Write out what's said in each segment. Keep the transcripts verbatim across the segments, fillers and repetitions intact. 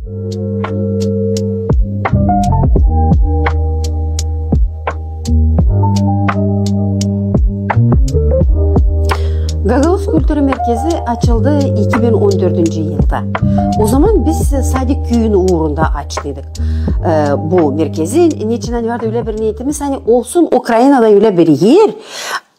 Gagauz kultura merkezi açıldı iki bin on dördüncü yılda. O zaman biz sadik küüyün uurunda açtıydık, e, bu merkezi. Neçin ani vardı ölä bir niyetimiz, ani olsun Ukrainada ölä bir er,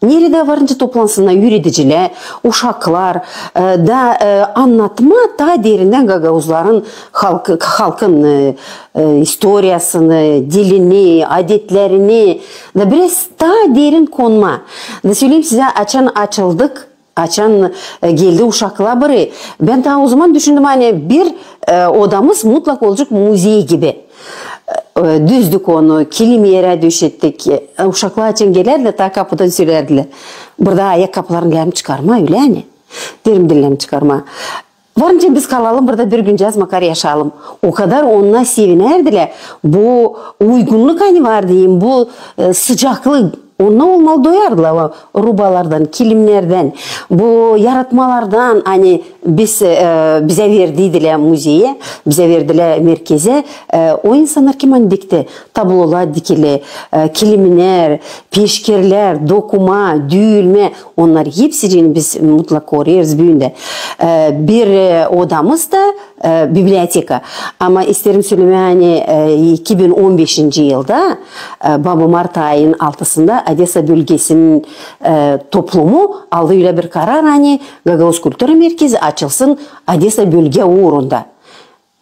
neredä varınca toplansınnar üüredicilär, uşaklar, e, da, e, annatmaa taa derindän gagauzların halk-, halkın, e, e, istoriyasını, dilini, adetlerini, da biraz taa derin konmaa. Da söleyim sizä, açan açıldık, açan, e, geldi uşaklar biri, bän taa o zaman düşündüm, ani bir, e, odamız mutlak olacek muzey gibi. E, düzdük onu, kilim erä döşettik. E, uşaklar açan gelärdilär, taa kapudan sölärdilär: "Burada ayak kaplarını lääzım çıkarmaa, ölä ani?" Deerim: "Diil lääzım çıkarmaa. Varınca biz kalalım burada, bir güncääz makar yaşayalım." O kadar onnar sevinärdilär. Bu uygunnuk, ani var deyim, bu, e, sıcaklık. Onnar olmalı doyardılar o rubalardan, kilimnerdän, bu yaratmalardan, ani biz, e, bizä verdiydilär muzeyä, bizä verdilär merkezä. E, o insannar kim ani dikti, tablolar dikili, e, kilimnär, peşkirlär, dokuma, düülmä, onnar hepsicini biz mutlak koruyêrız büün dä. E, bir, e, odamız da, e, biblioteka. Ama isteerim sölemää, ani, e, iki bin on beşinci yılda, e, baba mart ayın altısında Odesa bölgesinin, e, toplumu aldı ölä bir karar, ani Gagauz kultura merkezi açılsın Odesa bölge uurunda.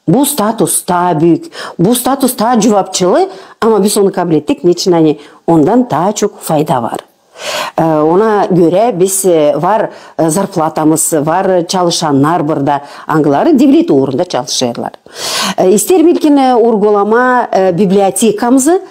Bu status taa büük, bu status taa cuvapçılı, ama biz onu kablettik, neçin ani ondan taa çok fayda var. E, ona görä biz, e, var, e, zarplatamız, var, e, çalışannar burada, angıları devlet uurunda çalışêrlar. E, isteerim ilkin, e, urgulamaa, e, bibliotekamızı,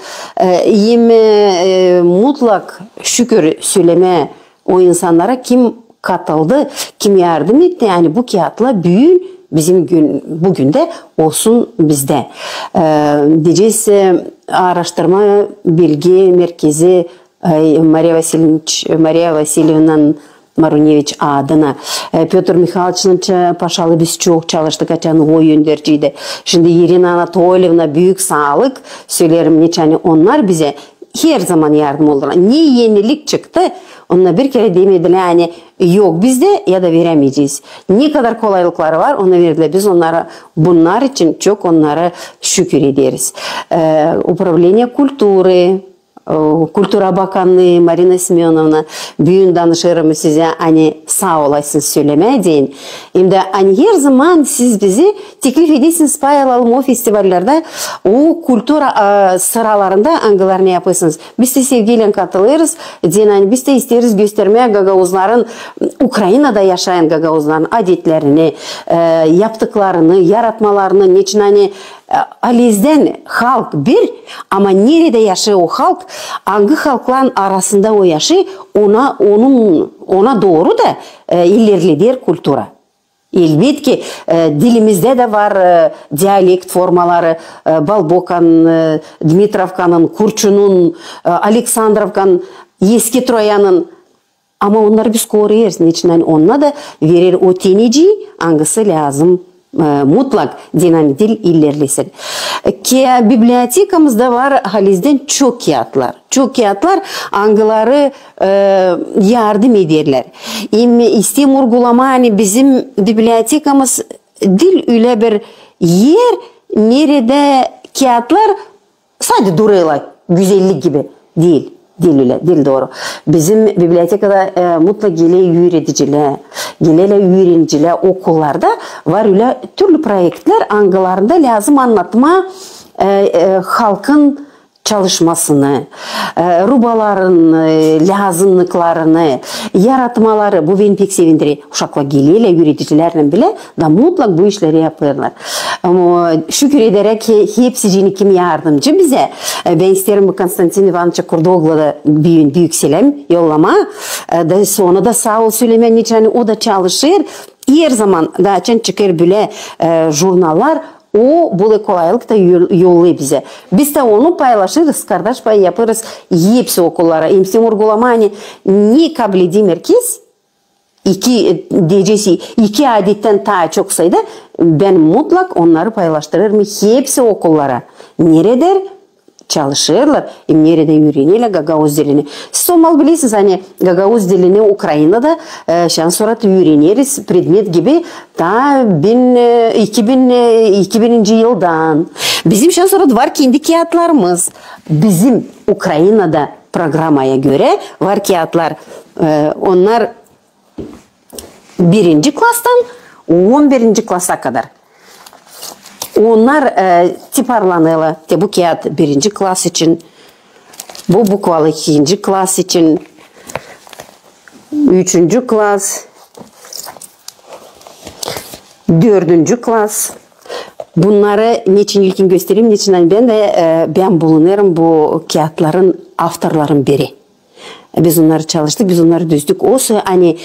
e, hem, e, e, mutlak şükür sölemää o insannara, kim katıldı, kim yardım etti, ani bu kiyatlar büün bizim gün, büün dä olsun bizdä. E, deyecez, e, aaraştırma bilgi merkezi, e, Mariya Vasilyevna, Mariya Vasilyevnanın Maruneviç adına. E, Pötr Mihayloviçlan ça-, Paşalı biz çok çalıştık, açan o önderciydi. Şindi İrina Anatolyevna, büük saalık söleerim, neçin ani onnar bizä her zaman yardım oldular. Ne enilik çıktı, onnar bir kerä demedilär, ani yok bizdä ya da verämeyecez. Ne kadar kolaylıkları var, onu verdilär. Biz onnara, bunnar için çok onnara şükür ederiz. E, Управление культуры, e, Kultura bakanı Marina Semönovna, büün danışêrım sizä, ani saa olasınız sölemää deyni. Hem dä ani her zaman siz bizi teklif edersiniz pay alalım o festivallerdä, o kultura, e, sıralarında, angılarını yapêrsınız. Biz dä sevgiylän katılêrız, deyni, ani biz dä isteeriz göstermää gagauzların Ukrainada yaşayan gagauzların adetlerini, e, yaptıklarını, yaratmalarını, neçin ani, e, halizdän halk bir, ama neredä yaşêêr o halk, angı halkların arasında o yaşêêr, ona, onun, ona dooru da, e, ilerleder kultura. Elbetki, e, dilimizdä dä var, e, dialekt formaları, e, Balbokanın, e, Dmitrovkanın, Kurçunun, e, Aleksandrovkanın, Eski Troyanın. Ama onnarı biz koruyêrız, neçin ani onnar da verer o teneciyi, angısı lääzım, e, mutlak, deyni, ani dil ilerlesin. Ki bibliotekamızda var halizdän çok kiyatlar. Çok kiyatlar, angıları, e, yardım ederlär. Hem isteerim urgulamaa, ani bizim bibliotekamız diil ölä bir er, neredä kiyatlar sade durêrlar, güzellik gibi. Diil, diil ölä, diil dooru. Bizim bibliotekada, e, mutlak geler üüredicilär, gelerlär üürenicilär okullarda. Var ölä türlü proektlär, angılarında lääzım annatmaa, e, e, halkın çalışmasını, e, rubaların, e, lääzımnıklarını, yaratmaları. Bu beni pek sevindirer. Uşaklar gelerlär üüredicilärlän bilä, da mutlak bu işleri yapêrlar. Ama şükür ederäk ki hepsicini, kim yardımcı bizä. E, bän isteerim bu Konstantin İvanoviçä Kurdoglu da büün büük seläm yollamaa. E, da ona da saa ol sölemää, neçin ani o da çalışêr. Her zaman da açan çıkêr bölä, e, jurnallar, o bölä kolaylık da yol-, yollêêr bizä. Biz dä onu paylaşêrız, kardaş payı yapêrız hepsi okullara. Hem isteerim urgulamaa, ani ne kabul eder merkez, iki, e, deyecez, iki adettän taa çok sayıda, bän mutlak onnarı paylaştırêrım hepsi okullara. Neredä çalışêrlar, hem neredä üürenerlär gagauz dilini. Siz olmalı bilersiniz, ani gagauz dilini Ukrainada, e, şansora üüreneriz predmet gibi taa bin, e, iki bin, e, iki bininci yıldan. Bizim şansora var kendi kiyatlarımız. Bizim Ukrainada programaya görä var kiyatlar, e, onnar birinci klastan on birinci klasa kadar. Onnar, e, tiparlanêrlar. Te bu kiyat birinci klas için, bu bukvalı ikinci klas için, üçüncü klas, dördüncü klas. Bunnarı neçin ilkin göstereyim, neçin ani bän dä, e, bän bulunêrım bu kiyatların avtorların biri. Biz onnarı çalıştık, biz onnarı düzdük. O soy, ani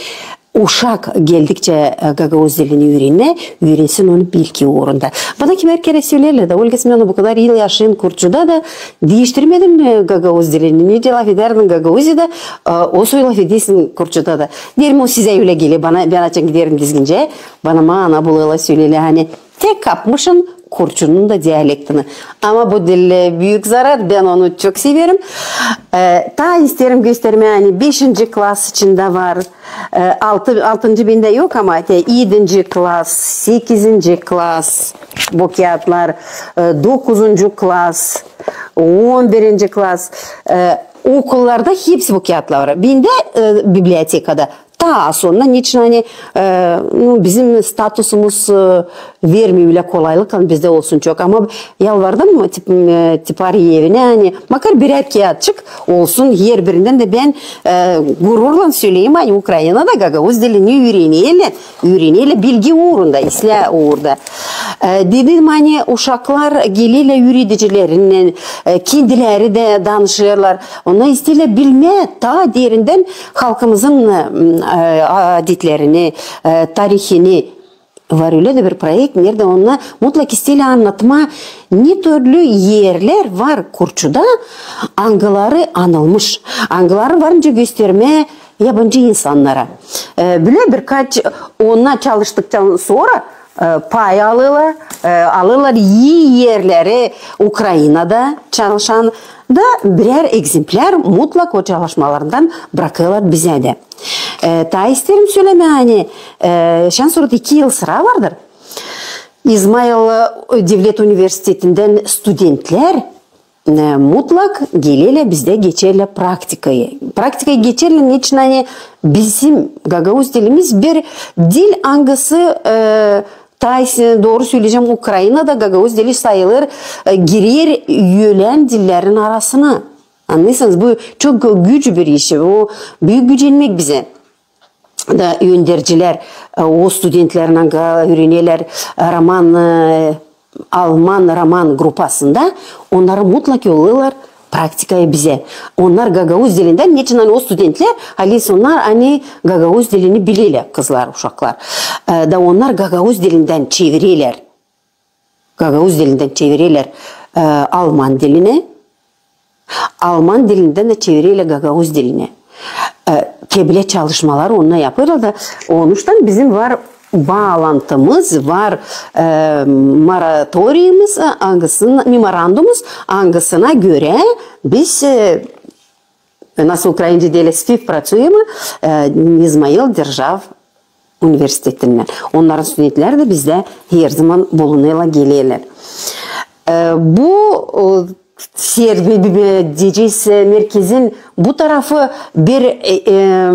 uşak geldikçä, e, gagauz dilini üürenmää, üürensin onu bilgi uurunda. Bana kimär kerä söleerlär da, Olga Semönovna, bu kadar yıl yaşêêrsın Kurçuda da diiştirmedin, e, gagauz dilini. Nicä lafedärdin Gagauziyada, e, o soy lafedersin Kurçuda da. Deerim, o sizä ölä geler. Bana, bän açan giderim Dizgincä, bana maana bulêrlar, söleerlär, ani te kapmışın Kurçunun da dialektini. Ama bu dil, e, büük zarar, bän onu çok severim. E, taa isteerim göstermää, ani beşinci klas için dä var, e, altı, altıncı bendä yok, ama te edinci klas, sekizinci klas, bu kiyatlar, e, dokuzuncu klas, on birinci klas, e, okullarda hepsi bu kiyatlar var. Bendä, e, bibliotekada. Taa sora, neçin ani, e, nu, bizim statusumuz, e, vermeer ölä kolaylık, ani bizdä olsun çok. Ama yalvardım tip-, e, tipar evinä, ani makar birär kiyatçık olsun herbirindän dä. Bän, e, gururlan söleyim, ani Ukrainada gagauz dilini üürenerlär, üürenerlär bilgi uurunda, islää uurda. E, dedim, ani uşaklar gelerlär üüredicilerinnän, e, kendileri dä danışêrlar. Onnar isteerlär bilmää taa derindän halkımızın, e, adetlerini, e, tarihini. Var ölä dä bir proekt, neredä onnar mutlak isteerlär annatmaa, ne türlü erlär var Kurçuda, angıları anılmış, angıları var nicä göstermää yabancı insannara. E, bölä birkaç, onnar çalıştıktan sora, e, pay alêrlar, e, alêrlar ii erleri Ukrainada çalışan da birär ekzemplär mutlak o çalışmalarından brakêrlar bizä dä. E, taa isteerim sölemää, ani, e, şansora iki yıl sıra vardır. İzmail, e, devlet universitetindän studentlär, e, mutlak gelerlär bizdä geçerlär praktikayı. Praktikayı geçerlär, neçin ani bizim gagauz dilimiz bir dil, angısı, e, taa is-, dooru söleyecäm, Ukrainada gagauz dili sayılêr, e, girer ölän dillerin arasına. Annêêrsınız, bu çok güç bir iş, bu büük gücenmäk bizä. Da öndercilär, e, o studentlerin, angıları üürenerlär, e, roman, e, alman roman grupasında, onnarı mutlak yollêêrlar praktikaya bizä. Onnar gagauz dilindän, neçin ani o studentlär, halis onnar, ani gagauz dilini bilerlär, kızlar, uşaklar. E, da onnar gagauz dilindän çevirerlär. Gagauz dilindän çevirerlär, e, alman dilinä. Alman dilindän dä çevirerlär gagauz dilinä. E, te bölä çalışmalar onnar yapêrlar da, onuştan bizim var baalantımız, var, e, moratoriyimiz, e, angısına, memorandumumuz, angısına görä biz, e, nasıl ukrainca deerlär, співпрацюємо, e, İzmail Держав universitetinnän. Onnarın studentlär dä bizdä her zaman bulunêrlar, gelerlär. E, bu, o, ser-, bi-, bi-, bi-, deyecez, e, merkezin bu tarafı bir, e, e,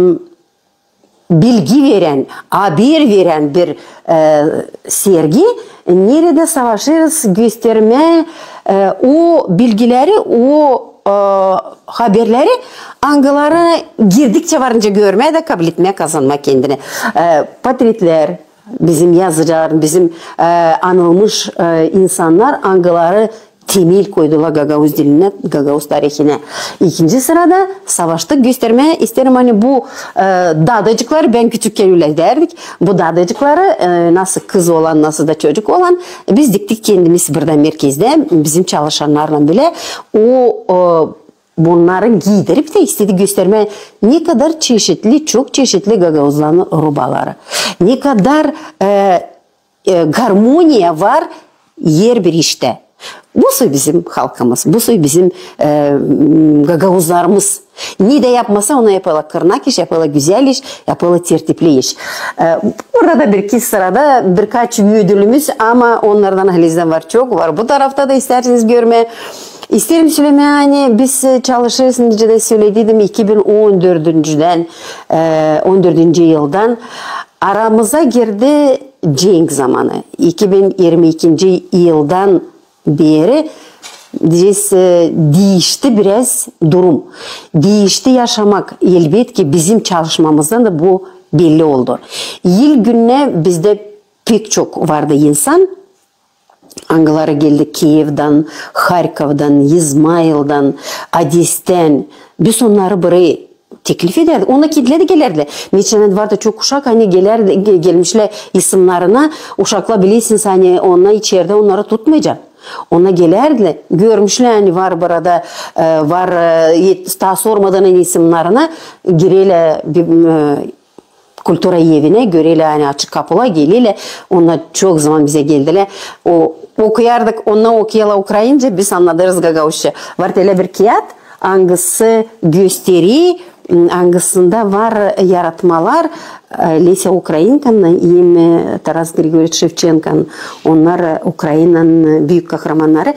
bilgi verän, haber verän bir, e, sergi, neredä savaşêrız göstermää, e, o bilgileri, o, e, haberleri, angıları girdikçä var nicä görmää da kabletmää, kazanmaa kendinä. E, portretlär, bizim yazıcılar, bizim, e, anılmış, e, insannar, angıları temel koydular gagauz dilinä, gagauz tarihinä. İkinci sırada savaştık göstermää isteerim, ani bu, e, dadacıkları, bän küçükkän ölä deerdik, bu dadacıkları, e, nasıl kız olan, nasıl da çocuk olan, biz diktik kendimiz burada merkezdä, bizim çalışannarlan bölä o, o Bunnarı giidirip dä istedi göstermää, ne kadar çeşitli, çok çeşitli gagauzların rubaları, ne kadar e, e, garmoniya var herbir iştä. Bu soy bizim halkımız, bu soy bizim e, m, gagauzlarımız. Ne dä yapmasa, onu yapêrlar kırnak iş, yapêrlar gözäl iş, yapêrlar tertipli iş. E, burada da bir iki sırada birkaç ödülümüz, ama onnardan halizdän var çok, var bu tarafta da, istärseniz görmää. İsteerim sölemää, ani biz e, çalışêrız, nicä dä sölediydim, iki bin on dördüncüdän, e, on dördüncü yıldan aramıza girdi cenk zamanı. İki bin irmi ikinci yıldan beri biz, e, diişti biraz durum. Diişti yaşamak. Elbetki, bizim çalışmamızdan da bu belli oldu. Yıl gününä bizdä pek çok vardı insan, angıları geldi Kievdan, Harkovdan, İzmaildan, Odestän. Biz onnarı burayı teklif edärdik. Onnar kendilär dä gelärdilär. Neçin vardı çok uşak, ani gelärdi, ge- gelmişlär isımnarına. Uşaklar, bilersiniz, ani onnar içerdä onnarı tutmayacek. Onnar gelärdilär, görmüşlär, ani var burada, e, var, e, yet- taa sormadan ani isımnarına girelär bir, e, kultura evinä, görelär, ani açık kapula, gelelär. Onnar çok zaman bizä geldilär. O, okuyardık, onnar okuyêrlar ukrainca, biz annadêrız gagauzça. Var ölä bir kiyat, angısı gösterer, m, angısında var yaratmalar, e, Lesä Ukrainkanın hem, e, Taras Grigoryeviç Şevçenkonun, onnar, e, Ukrainanın, e, büük kahramannarı.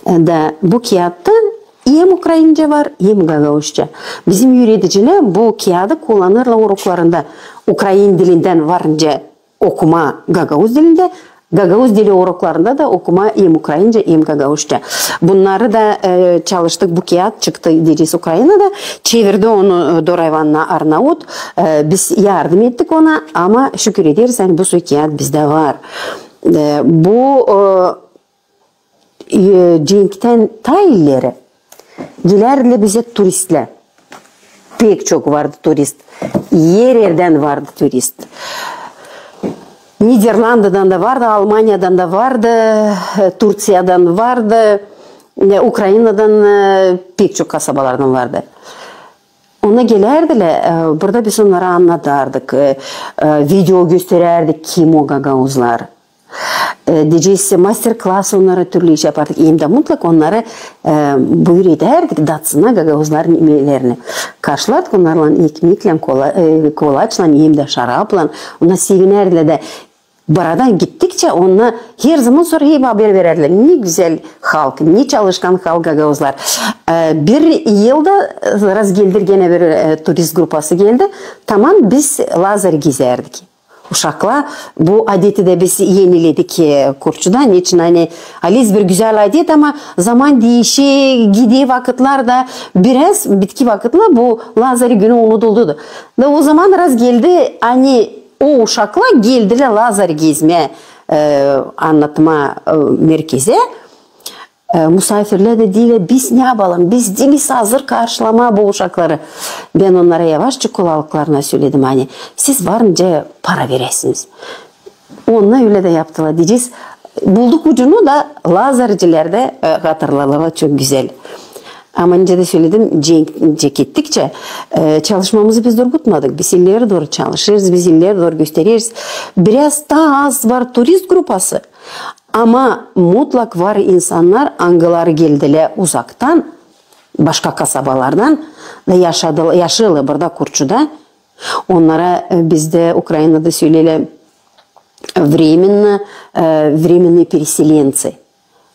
E, da bu kiyatta hem ukrainca var, hem gagauzça. Bizim üüredicilär bu kiyadı kullanêrlar uroklarında. Ukrain dilindän var nicä okuma gagauz dilindä, gagauz dili uroklarında da okuma hem ukrainca, hem gagauzça. Bunnarı da, e, çalıştık, bu kiyat çıktı, deyecez, Ukrainada. Çevirdi onu, e, Dora İvanovna Arnaut. E, biz yardım ettik ona, ama şükür ederiz, ani bu soy kiyat bizdä var. E, bu, e, e, cenktän taa ileri gelärdilär bizä turistlär. Pek çok vardı turist. Her erdän vardı turist. Niderlandıdan da vardı, Almaniyadan da vardı, e, Turţiyadan vardı, e, Ukrainadan, e, pek çok kasabalardan vardı. Onnar gelärdilär, e, burada biz onnara annadardık, e, e, video gösterärdik, kim o gagauzlar. E, deyecez, master-klass onnara türlü iş yapardık. Hem dä mutlak onnarı, e, buyur edärdik datsınnar gagauzların imeklerini. Karşılardık onnarlan ekmeklän, kola-, e, kolaçlan, hem dä şaraplan. Onnar sevinärdilär dä. Buradan gittikçä onnar her zaman sora hep haber verärdilär. Ne gözäl halk, ne çalışkan halk gagauzlar. E, bir yılda, e, razgeldi, genä bir, e, turist grupası geldi. Tamam, biz Lazarı gezärdik. Uşaklar, bu adeti dä biz eniledik, e, Kurçuda. Neçin, ani, haliz bir gözäl adet, ama zaman diişer, gider vakıtlar da biraz, bitki vakıtlar bu Lazarı günü unuduldu da. Da o zaman razgeldi, ani o uşaklar geldilär Lazarı gezmää, e, annatmaa, e, merkezä. E, musaafirlär dä deerlär, biz ne yapalım, biz diiliz hazır karşılamaa bu uşakları. Bän onnara yavaşça kulaklarına söledim, ani siz var nicä para veräsiniz. Onnar ölä dä yaptılar, deyecez. Bulduk ucunu da, Lazarcılar da, e, hatırladılar, çok gözäl. Ama nicä dä söledim, cenk, cenk ettikçä, e, çalışmamızı biz durgutmadık. Biz ileri dooru çalışêrız, biz ileri dooru göstereriz. Biraz taa az var turist grupası. Ama mutlak var insannar, angıları geldilär uzaktan, başka kasabalardan da yaşadıla-, yaşêêrlar burada Kurçuda. Onnara, e, bizdä Ukrainada söleerlär временно, e, временные переселенцы.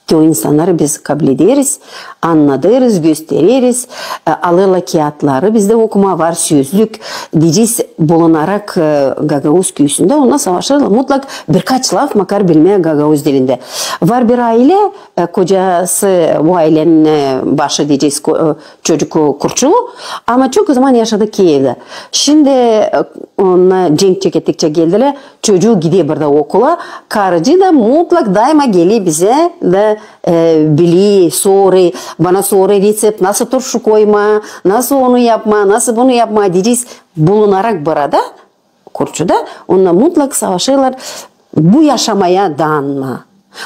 Te o insannarı biz kablederiz, annadêrız, göstereriz, e, alêrlar kiyatları, bizdä okuma var, sözlük, deyecez, bulunarak, e, gagauz küüsündä, onnar savaşêrlar mutlak birkaç laf makar bilmää gagauz dilindä. Var bir aylä, e, kocası, bu aylenin, e, başı, deyecez, ko-, e, çocuk, e, kurçulu, ama çok zaman yaşadı Kievdä. Şindi, e, onnar cenk çekettikçä geldilär, çocuu gider burada okula, karıcıı da mutlak daima geler bizä da, e, biler, sorêr, bana sorêr reţept, nasıl turşu koymaa, nasıl onu yapmaa, nasıl bunu yapmaa, deyecez, bulunarak burada, Kurçuda, onnar mutlak savaşêrlar bu yaşamaya daanmaa.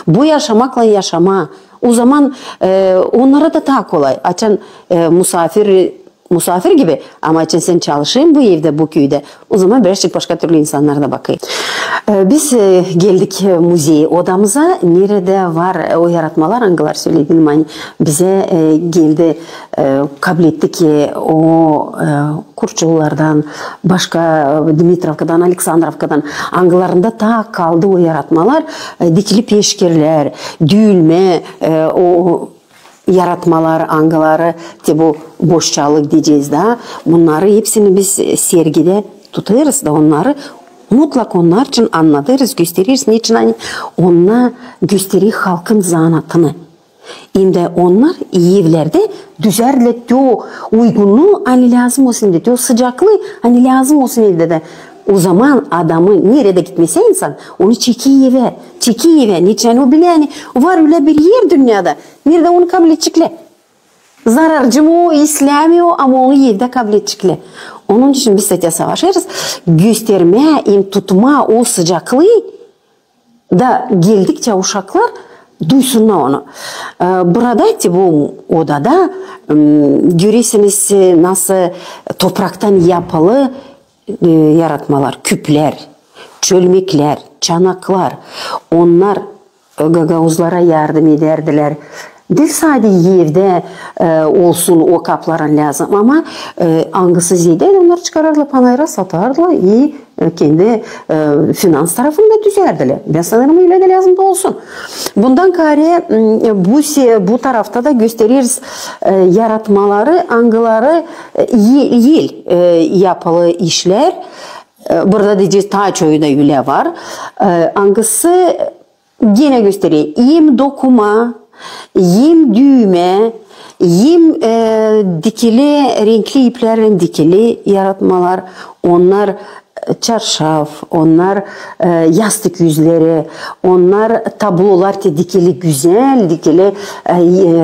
Bu yaşamaklan yaşamaa, O zaman, e, onnara da taa kolay. Açan, e, musaafir, musaafir gibi, ama açan sän çalışêrsın bu evdä, bu küüdä, o zaman birazçık başka türlü insannar da bakêr. E, biz, e, geldik, e, muzey odamıza, neredä var, e, o yaratmalar, angıları söledim, ani bizä, e, geldi, e, kablettik, e, o, e, Kurçullardan, başka, e, Dmitrovkadan, Aleksandrovkadan, angılarında taa kaldı o yaratmalar, e, dikili peşkirlär, düümä, e, o yaratmalar, angıları, te bu boşçalık deyecez da, bunnarı hepsini biz, e, sergidä tutêrız da onnarı mutlak onnar için annadêrız, göstereriz, neçin ani onnar gösterer halkın zanaatını. Hem dä onnar evlerdä düzärdilär te o uygunnu, ani lääzım olsun evdä, te o sıcaklıı, ani lääzım olsun evdä dä. O zaman adamı neredä gitmesä insan, onu çeker evä, çeker evä. Neçin ani o bilä, ani var ölä bir er dünnedä, neredä onu kabledeceklär. Zararcı mı o, islää mi o, ama onu evdä kabledeceklär. Onun için biz tä savaşêrız göstermää hem tutmaa o sıcaklıı, da geldikçä uşaklar duysunnar onu. E, burada, te bu odada, m, görersiniz, e, nasıl topraktan yapılı, e, yaratmalar, küplär, çölmeklär, çanaklar. Onnar, e, gagauzlara yardım edärdilär. Diil sade evdä, e, olsun o kapların lääzım, ama, e, angısı zeedä, onnarı çıkarardılar panayıra, satardılar i e, kendi, e, finans tarafını da düzärdilär. Bän sanêrım, ölä dä lääzım da olsun. Bundan kaarä, m, bu se-, bu tarafta da göstereriz, e, yaratmaları, angıları, e, el, el, e, yapılı işlär. E, burada deyecez, taa çoyu da ölä var. E, angısı genä gösterer hem dokuma, hem düümä, hem, e, dikili, renkli iplärlän dikili yaratmalar. Onnar, e, çarşaf, onnar, e, yastık üzleri, onnar tablolar te dikili, gözäl dikili, e, e,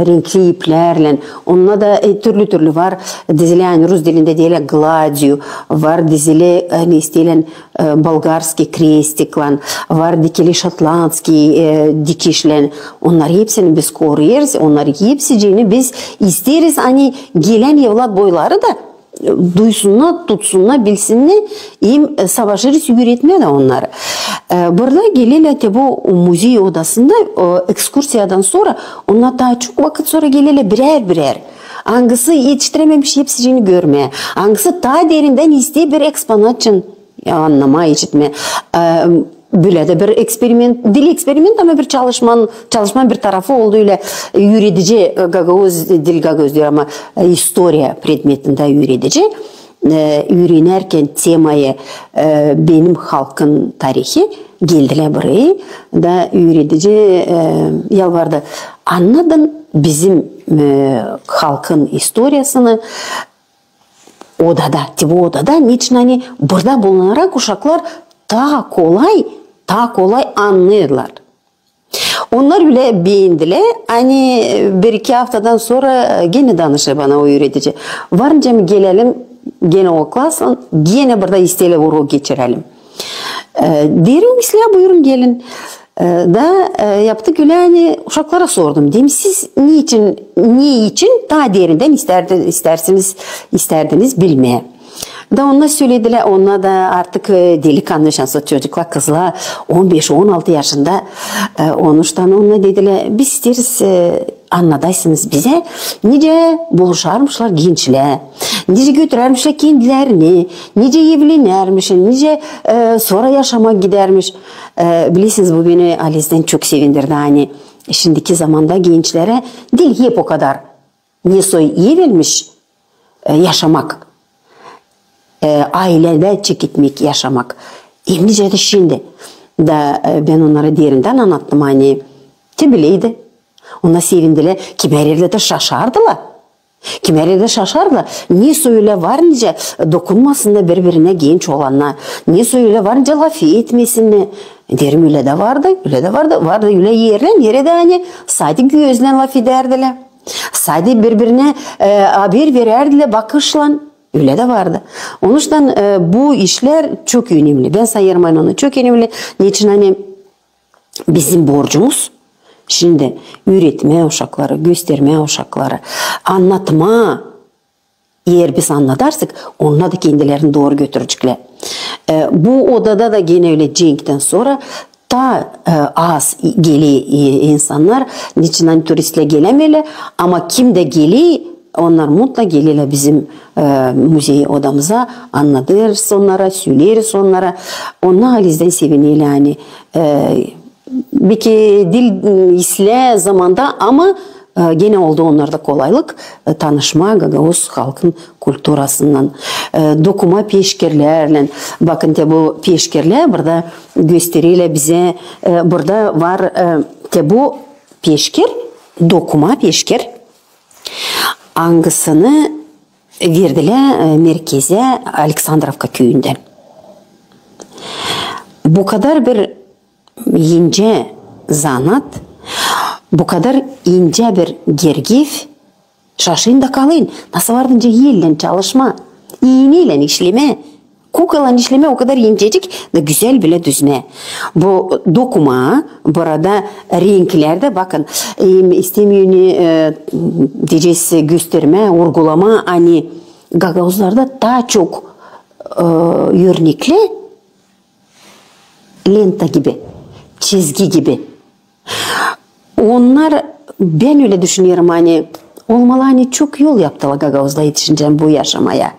renkli iplärlän. Onda da, e, türlü-türlü var, dizili, rus dilindä deerlär, gladью, var dizili, e, ne isteerlän, e, bolgarskiy krestiklän, var dikili şotlandskiy, e, dikişlän. Onnarı hepsini biz koruyêrız, onnarı hepsicini biz isteeriz, ani gelän evlatboyları da, e, duysunnar, tutsunnar, bilsinnär, hem, e, savaşêrız üüretmää dä onnarı. E, burada gelerlär te bu muzey odasında, e, ekskursiyadan sora, onnar taa çok vakıt sora gelerlär birär-birär. Angısı etiştirämemiş hepsicini görmää, angısı taa derindän isteer bir eksponat için annamaa, işitmää. E, bölä dä bir eksperiment, diil eksperiment, ama bir çalışman, çalışman bir tarafı oldu ölä, üüredici, e, gagauz, diil gagauz deer, ama, e, istoriya predmetindä üüredici, e, üürenärkän temayı, e, benim halkın tarihi, geldilär burayı da üüredici, e, yalvardı: annadın bizim, e, halkın istoriyasını, odada, te bu odada, neçin ani burada bulunarak uşaklar taa kolay, taa kolay annêêrlar. Onnar ölä beendilär, ani bir-iki aftadan sora genä danışêr bana o üüredici: varınca mı gelelim genä o klaslan, genä burada isteerlär urok geçirelim. E, deerim, islää, buyurun, gelin. E, da, e, yaptık ölä, ani uşaklara sordum. Deerim, siz neçin, ne için taa derindän istärdin-, istärsiniz, istärdiniz bilmää? Da onnar söledilär, onnar da artık, e, delikannı, şanslı çocuklar, kızlar, on beş, on altı yaşında, e, onuştan onnar dedilär, biz isteeriz, e, annadaysınız bizä, nicä buluşarmışlar gençlär, nicä götürärmişlär kendilerini, nicä evlenärmiş, nicä, e, sora yaşamak gidärmiş. E, bilersiniz, bu beni halizdän çok sevindirdi, ani şindiki zamanda gençlerä diil hep o kadar ne soy ev elmiş, e, yaşamak, e, aylendä çeketmek yaşamak. Hem nicä dä şindi. Da, e, bän onnara derindän annattım, ani te bileydi. Onnar sevindilär, kimär erdä dä şaşardılar. Kimär erdä şaşardılar. Ne soy ölä var nicä dokunmasınnar biri-birinä genç olannar. Ne soy ölä var nicä lafetmesinnär. Deerim, ölä dä vardı, ölä dä vardı. Vardı ölä erlär, neredä ani sade gözlän lafedärdilär. Sade biri-birinä, e, haber verärdilär bakışlan. Ölä dä vardı. Onuştan, e, bu işlär çok önemli. Bän sayêrım, ani onnar çok önemli. Neçin ani bizim borcumuz Şindi üüretmää uşakları, göstermää uşakları, annatmaa. Eer biz annadarsak, onnar da kendilerini dooru götüreceklär. E, bu odada da genä ölä cenktän sora taa, e, az geler, e, insannar, neçin ani turistlär gelämeerlär, ama kim dä geler, onnar mutlak gelerlär bizim, e, muzey odamıza, annadêrız onnara, söleeriz onnara. Onnar halizdän sevinerlär, ani, e, beki diil, m, islää zamanda, ama, e, genä oldu onnarda kolaylık, e, tanışmaa gagauz halkın kulturasınnan. E, dokuma peşkirlärlän. Bakın, te bu peşkirlär burada gösterilä bizä, e, burada var, e, te bu peşkir, dokuma peşkir, angısını verdilär, e, merkezä Aleksandrovka küüyündän. Bu kadar bir incä zanaat, bu kadar incä bir gergev, şaşıyın da kalıyın, nasıl var nicä ellän çalışmaa, iineylän işlemää, kukalan işlemää o kadar incecik da gözäl bilä düzmää. Bu dokuma, burada renklär dä, bakın, em, istemeerim, e, deyecez, göstermää, urgulamaa, ani gagauzlarda taa çok, e, örnekli lenta gibi, çizgi gibi. Onnar, bän ölä düşünerim, ani olmalı, ani çok yol yaptılar gagauzlar etişincä bu yaşamaya.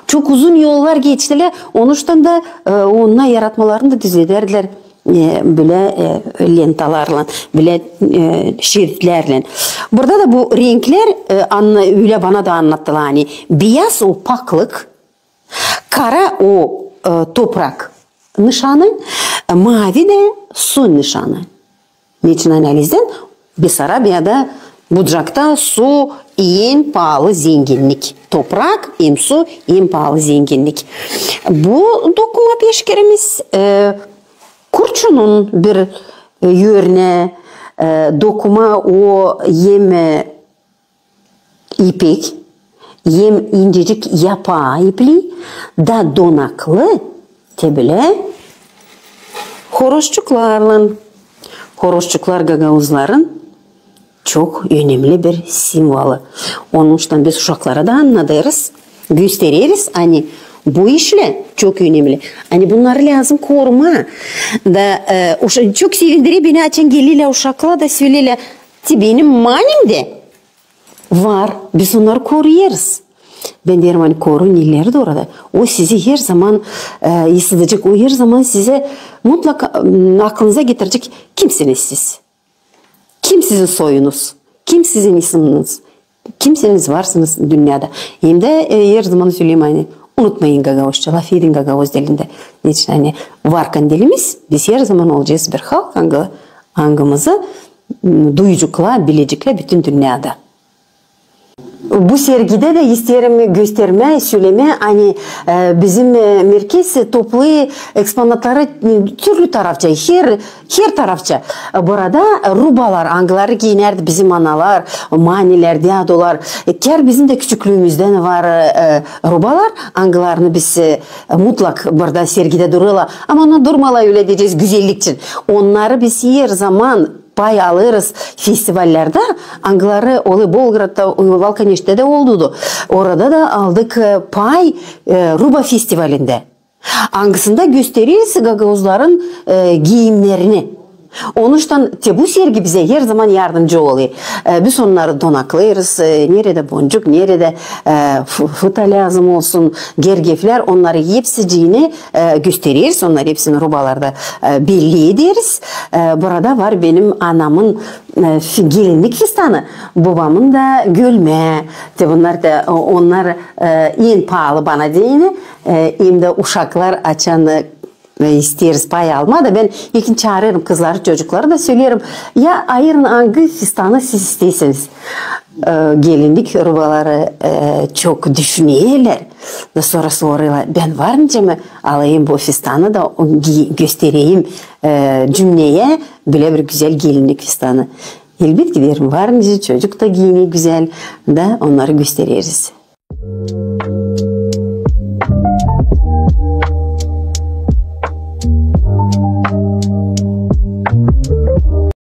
Çok uzun yollar geçtilär, onuştan da, e, onnar yaratmalarını da düzedärdilär, e, bölä, e, lentalarlan, bölä, e, şeritlärlän. Burada da bu renklär, e, anna-, ölä bana da annattılar, ani biyaz o paklık, kara o, e, toprak nışanı, e, maavi dä su nışanı. Neçin ani halizdän Besarabiyada, Bucakta su en paalı zenginnik. Toprak, em su, en paalı zenginnik. Bu dokuma peşkirimiz, e, kurçunun bir, e, örnää, e, dokuma o em, e, ipek, em incecik yapaa ipli, da donaklı, te bölä horozçuklarlan. Horozçuklar gagauzların çok önemli bir simvolı. Onuştan biz uşaklara da annadêrız, göstereriz, ani bu işlär çok önemli. Ani bunnarı lääzım korumaa. Da, e, uşa-, çok sevindirer beni, açan gelerlär uşaklar da söleerlär, te benim manemdä var, biz onnarı koruyêrız. Bän deerim, ani koruyun, ileri dooru da. O sizi her zaman, e, ısıdacek, o her zaman sizä mutlak, m, aklınıza getirecek, kimsiniz siz. Kim sizin soyunuz? Kim sizin isminiz? Kimsiniz, varsınız dünnedä? Hem dä, e, her zaman söleerim, ani unutmayın gagauzça, lafedin gagauz dilindä. Neçin ani varkan dilimiz, biz her zaman olacez bir halk, angı, angımızı, m, duyaceklar, bileceklär bütün dünnedä. Bu sergidä dä isteerim göstermää, sölemää, ani, e, bizim, e, merkez topluy eksponatları, e, türlü tarafça, her, her tarafça. E, burada rubalar, angıları giinärdi bizim analar, manilär, dädular. E, kär bizim dä küçüklüümüzdän var, e, rubalar, angılarını biz, e, mutlak burada sergidä durêrlar. Ama onnar durmêêrlar, ölä deyecez, güzellik için. Onnarı biz her zaman pay alêrız festivallerdä, angıları olêr Bolgradta, Valkaneştä dä oldu. Orada da aldık, e, pay, e, Ruba festivalindä. Angısında göstereriz gagauzların, e, giimnerini. Onuştan te bu sergi bizä her zaman yardımcı olêr. E, biz onnarı donaklêêrız, e, neredä boncuk, neredä, e, f-, fıta lääzım olsun, gergevlär, onnarı hepsicini, e, göstereriz, onnarı hepsini rubalarda, e, belli ederiz. E, burada var benim anamın, e, fi-, gelinnik fistanı, bobamın da gölmää. Te bunnar da, o-, onnar, e, en paalı bana deyni, e, hem dä uşaklar açan, e, isteeriz pay almaa da, bän ilkin çaarêrım kızları, çocukları da söleerim, ya ayırın, angı fistanı siz isteersiniz. E, gelinnik rubaları, e, çok düşünerlär. Da sora sorêrlar, bän var nicä mi alayım bu fistanı da o gi-, göstereyim, e, cümneyä, bölä bir gözäl gelinnik fistanı. Elbetki deerim, var nicä, çocuk da giiner gözäl, da onnarı göstereriz.